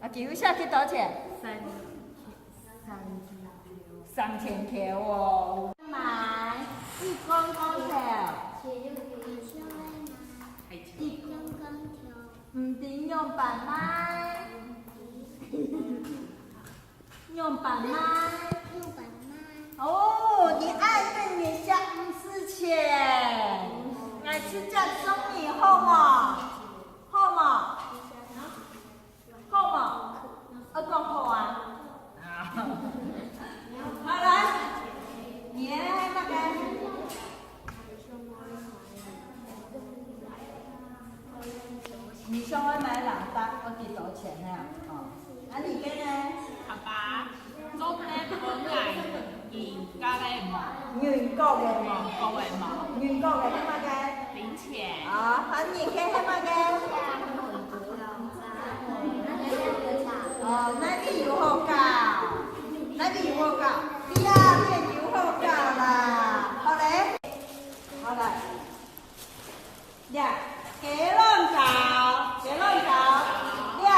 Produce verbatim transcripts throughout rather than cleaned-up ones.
啊，佢有寫幾多錢？三，三千箍。三千箍哦。買，一公公頭。一公公頭。毋知仰般買？仰般買？仰般買？哦，你愛分你寫毋使錢。𠊎直接送你好無？好無？ 好無？愛講好啊。好，來，你个那個，你想愛買藍色，愛幾多錢呢？哦，啊，你个呢？爸爸。 做得分𠊎銀角个無？銀角个無？銀角个無？銀角个係麼个？零錢。啊，還銀个係麼个？哦，哪位有好搞？哪位有好搞？你啊，你有好搞啦。好嘞，好來。呀，雞卵糕，雞卵糕，呀。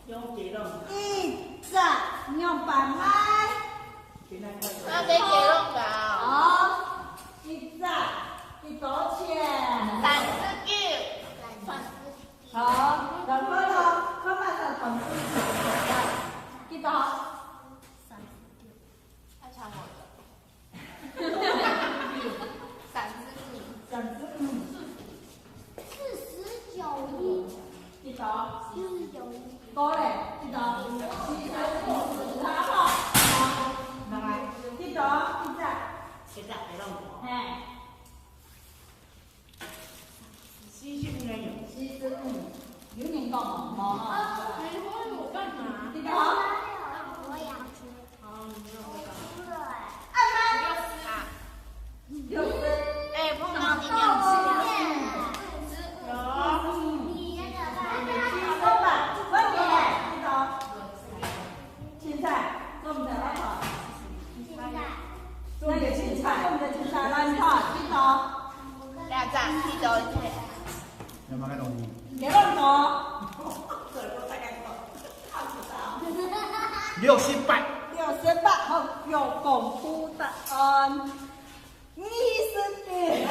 用雞卵。一隻，仰般買？該个雞卵糕。哦，一隻，幾多錢？三十九。好，然後呢？看嘛，三十九。幾多？三十九。太差我了。 三十五。三十五。四十九一。幾多？四十九一。多嘞，幾多？四十五，好不好？來，幾多？一隻。一隻，別弄。嘿。 四十五个人。四十五。有人講無？無吼。啊，你问我干嘛？你讲。我要吃。哦，你要吃。按呢。六十啊。六十。哎，碰到你两次。有。七十八。问你嘞，你讲。 青菜，做毋得好不好？青菜。做毋得青菜，做毋得青菜，來，你看，幾多？兩隻，幾多？有麼个東西？幾多？六十八。六十八，好，有公布答案。 二十八。